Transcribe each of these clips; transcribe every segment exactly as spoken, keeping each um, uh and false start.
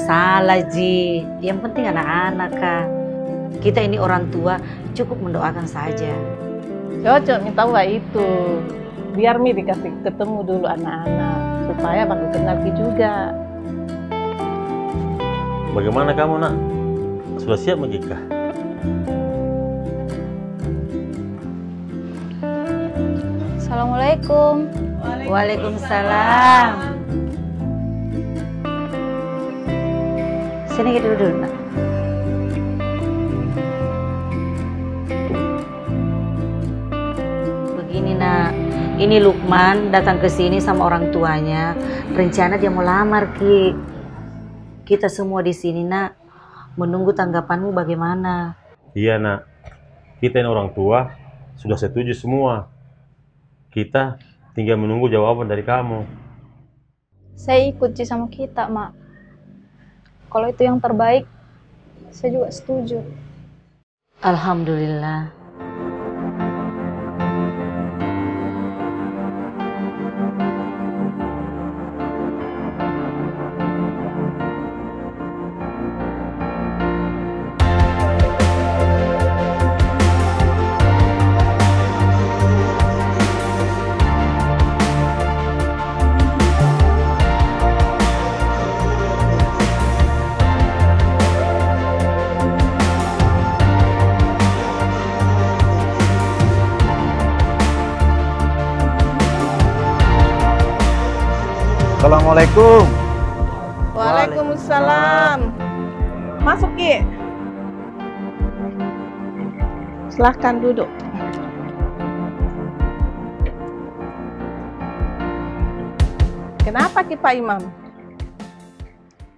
Salah ji. Yang penting anak-anak kah. Kita ini orang tua, cukup mendoakan saja. Cocok mi tahu itu. Biar mi dikasih ketemu dulu anak-anak, supaya baku kenal ki juga. Bagaimana kamu, Nak? Sudah siap menikah? Assalamualaikum. Waalaikumsalam. Sini kita duduk, Nak. Begini, Nak. Ini Lukman datang ke sini sama orang tuanya. Rencana dia mau lamar ki. Kita semua di sini, Nak, menunggu tanggapanmu bagaimana. Iya, Nak. Kita ini orang tua sudah setuju semua. Kita tinggal menunggu jawaban dari kamu. Saya ikut ji sama kita, Mak. Kalau itu yang terbaik, saya juga setuju. Alhamdulillah. Assalamualaikum. Waalaikumsalam. Masuk ki. Silahkan duduk. Kenapa ki, Pak Imam?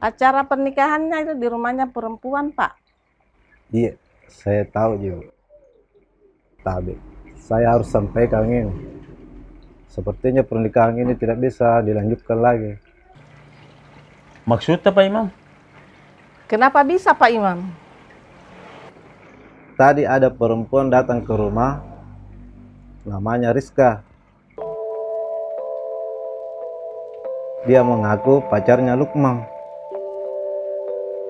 Acara pernikahannya itu di rumahnya perempuan, Pak. Iya, saya tahu juga. Tapi saya harus sampaikan ini. Sepertinya pernikahan ini tidak bisa dilanjutkan lagi. Maksudnya, Pak Imam? Kenapa bisa, Pak Imam? Tadi ada perempuan datang ke rumah, namanya Rizka. Dia mengaku pacarnya Lukman.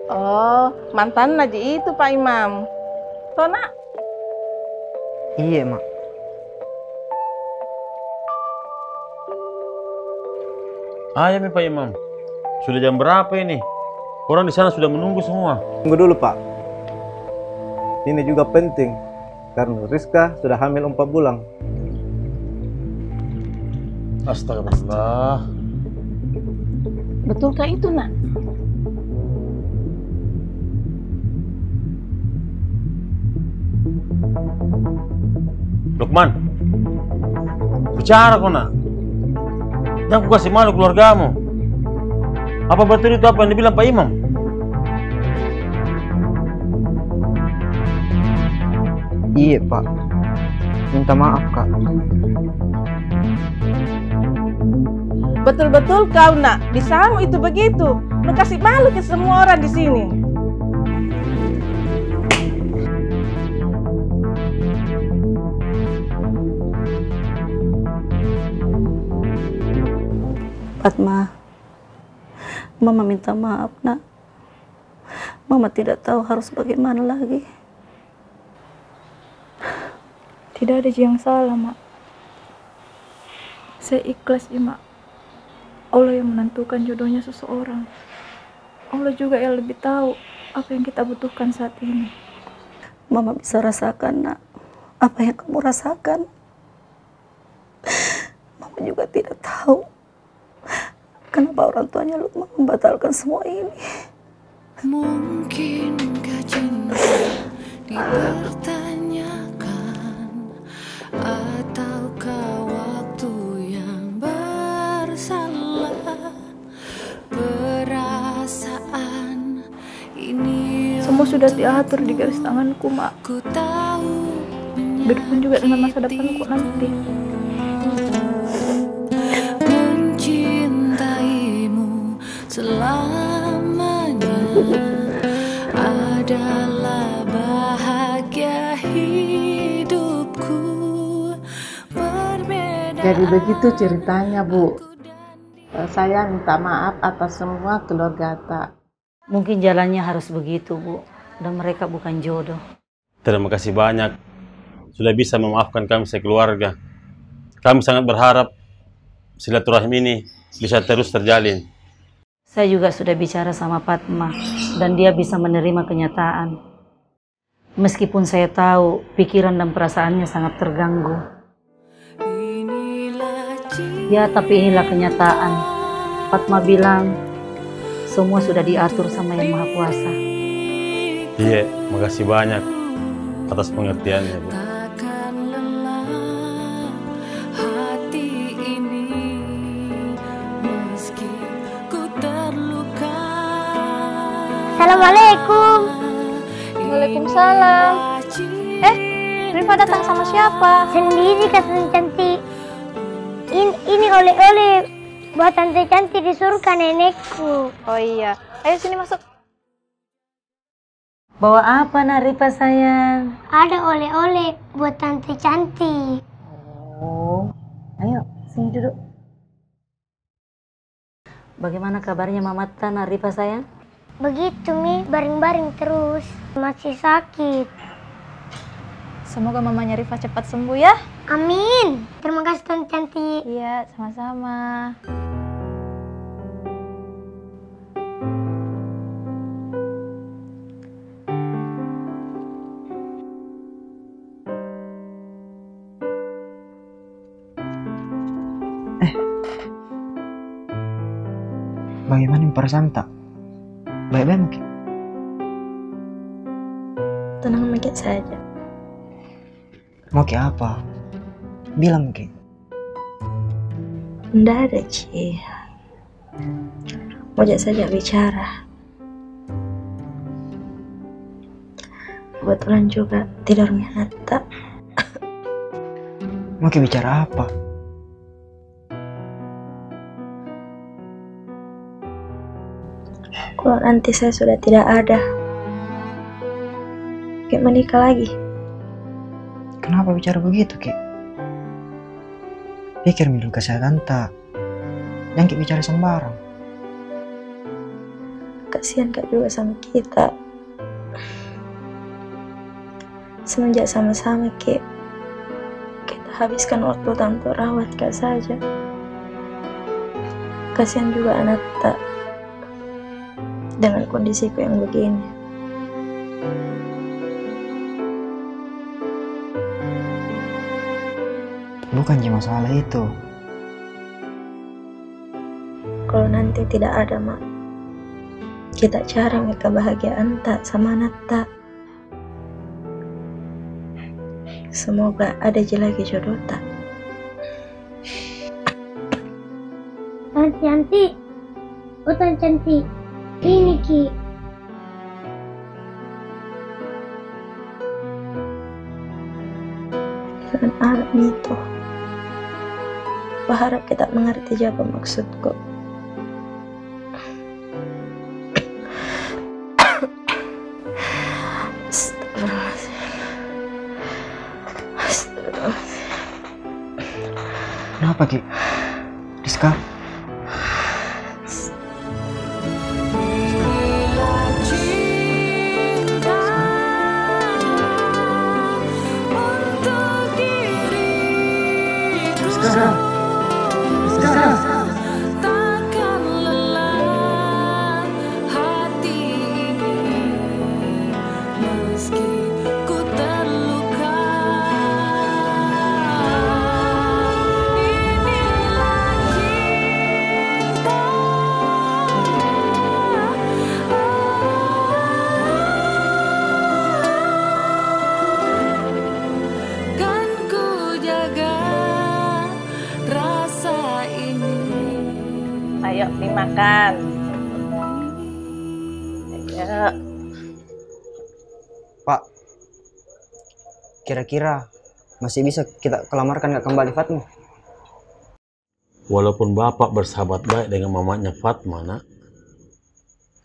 Oh, mantanna ji itu, Pak Imam. Toh, Nak? Iye, Mak. Ayo mi, Pak Imam. Sudah jam berapa ini? Orang di sana sudah menunggu semua. Tunggu dulu, Pak. Ini juga penting. Karena Rizka sudah hamil empat bulan. Astagfirullah. Betulkah itu, Nak? Lukman, bicara ko, Nak. Jangan ku kasih malu keluargamu. Apa betul itu apa yang dibilang Pak Imam? Iya, Pak. Minta maaf, Kak. Betul-betul kau, Nak. Bisamu itu begitu. Nukasi malu ki semua orang di sini. Fatma, Mama minta maaf, Nak. Mama tidak tahu harus bagaimana lagi. Tidak ada ji yang salah, Mak. Saya ikhlas ji, Mak. Allah yang menentukan jodohnya seseorang. Allah juga yang lebih tahu apa yang kita butuhkan saat ini. Mama bisa rasakan, Nak, apa yang kamu rasakan. Mama juga tidak tahu kenapa orang tuanya Lukman membatalkan semua ini. Mungkinkah cinta dipertanyakan, ataukah waktu yang bersalah? Perasaan Semua sudah diatur di garis tanganku, Mak. Begitupun juga dengan masa depanku nanti. Jadi begitu ceritanya, Bu. Eh, saya minta maaf atas semua keluarga ta. Mungkin jalannya harus begitu, Bu, dan mereka bukan jodoh. Terima kasih banyak sudah bisa memaafkan kami sekeluarga. Kami sangat berharap silaturahim ini bisa terus terjalin. Saya juga sudah bicara sama Fatma, dan dia bisa menerima kenyataan. Meskipun saya tahu pikiran dan perasaannya sangat terganggu. Ya, tapi inilah kenyataan. Fatma bilang, semua sudah diatur sama Yang Maha Kuasa. Iya, makasih banyak atas pengertiannya, Bu. Assalamualaikum. Waalaikumsalam. Eh, Rifa datang sama siapa? Sendiri, Kak Tante Cantik. In-, ini oleh-oleh buat Tante Cantik, disuruh ke nenekku. Oh iya. Ayo sini masuk. Bawa apa, Nak Rifa sayang? Ada oleh-oleh buat Tante Cantik. Oh, ayo sini duduk. Bagaimana kabarnya Mamatta, Nak Rifa sayang? Begitu mi, baring-baring terus. Masih sakit. Semoga mamanya Rifa cepat sembuh ya. Amin. Terima kasih, Tante Cantik. Iya, sama-sama. Eh. Bagaimana perasaanta? Baik-baik mungkin? Tenang mungkin saja. Mau ki apa? Bilang mungkin. Nda ada, Ci. Mau ja saja bicara. Kebetulan juga tidur mi anatta. Mau ki bicara apa? Kalau nanti saya sudah tidak ada, ki menikah lagi. Kenapa bicara begitu, Ki? Pikir mi dulu kesehatanta. Jangki bicara sembarang. Kasihan ka juga sama kita. Semenjak sama-sama ki, kita habiskan waktu tanpa rawat ka saja. Kasihan juga anatta dengan kondisiku yang begini. Bukan ji masalah itu. Kalau nanti tidak ada, Mak, kita cari mi kebahagiaanta sama anatta. Semoga ada ji lagi jodota. Tante Cantik, oh Tante Cantik, ini ki. Jangan harap mi itu. Berharap kita mengerti ji apa maksudku. Astagfirullahaladzim. Astagfirullahaladzim. Kenapa, Ki? Rizka? Rizka? Rizka? Ayo, dimakan. Ayo. Pak, kira-kira masih bisa kita kelamarkan nggak kembali Fatma? Walaupun Bapak bersahabat baik dengan mamanya Fatma, Nak,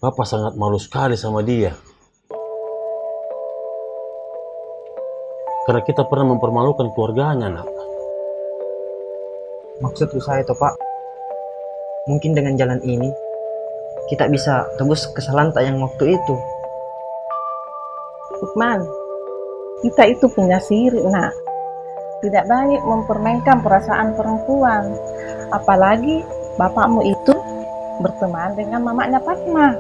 Bapak sangat malu sekali sama dia. Karena kita pernah mempermalukan keluarganya, Nak. Maksudku saya toh, Pak, mungkin dengan jalan ini, kita bisa tebus kesalahan ta yang waktu itu. Lukman, kita itu punya siri, Nak. Tidak baik mempermainkan perasaan perempuan. Apalagi bapakmu itu berteman dengan mamanya Fatma.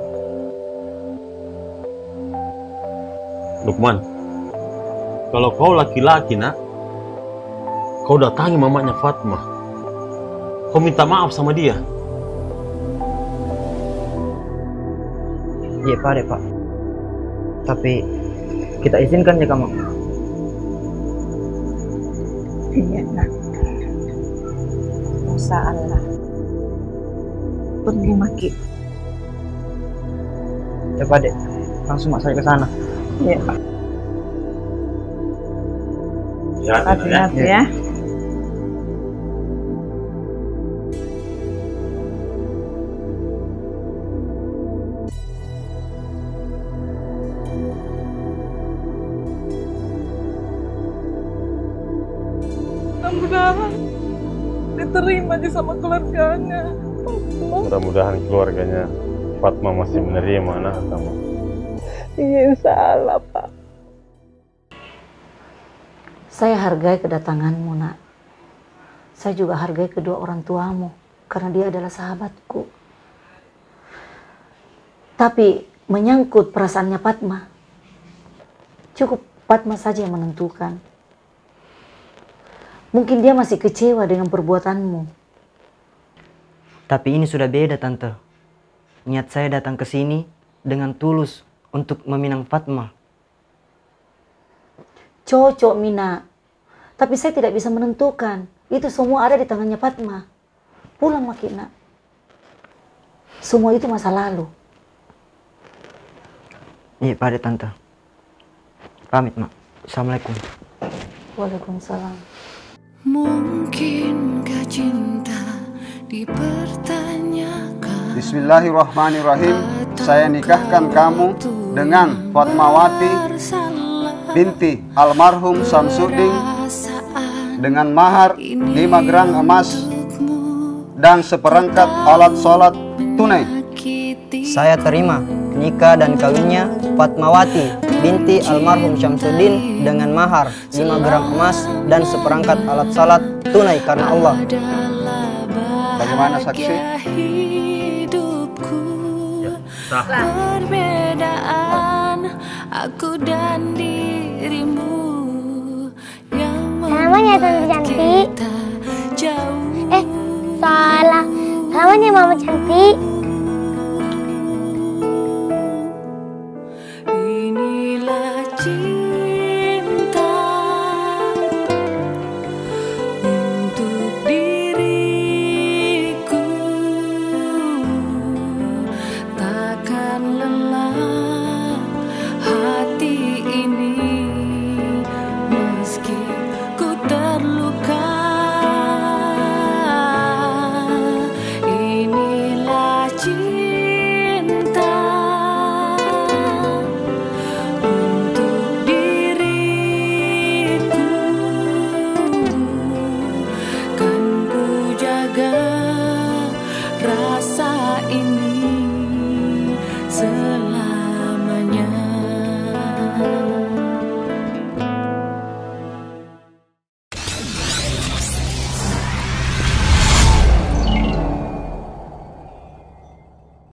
Lukman, kalau kau laki-laki, Nak, kau datangi mamanya Fatma. Kau minta maaf sama dia. Iya, pade, Pak. Tapi kita izinkan ja, Mak. Iya, Nak. Insya Allah. Pergi maki. Ya, pade. Langsung mak saya ke sana. Iya, Pak. Hati-hati, Nak, ya. Hati-hati, ya. Mudah-mudahan diterima ji sama keluarganya. Mudah-mudahan keluarganya Fatma masih menerima anak kamu. Iya, insya Allah, Pak. Saya hargai kedatanganmu, Nak. Saya juga hargai kedua orang tuamu, karena dia adalah sahabatku. Tapi menyangkut perasaannya Fatma, cukup Fatma saja yang menentukan. Mungkin dia masih kecewa dengan perbuatanmu. Tapi ini sudah beda, Tante. Niat saya datang ke sini dengan tulus untuk meminang Fatma. Cocok mi, Nak. Tapi saya tidak bisa menentukan. Itu semua ada di tangannya Fatma. Pulang maki, Nak. Semua itu masa lalu. Iya, pade, Tante. Pamit, Mak. Assalamualaikum. Waalaikumsalam. Mungkinkah cinta dipertanyakan? Bismillahirrahmanirrahim. Saya nikahkan kamu dengan Fatmawati binti almarhum Samsudin dengan mahar lima gram emas dan seperangkat alat salat tunai. Saya terima nikah dan kawinnya Fatmawati binti almarhum Syamsuddin dengan mahar lima gram emas dan seperangkat alat salat tunai karena Allah. Bagaimana, saksi? Ya, sah. Perbedaan aku dan dirimu. Salaman ya, Tante Cantik. Eh, salah. Salaman ya, Mama Cantik. Inilah cinta untuk diriku. Takkan lelah hati ini meski ku terluka. Inilah cinta untuk diriku. Kan ku jaga rasa ini.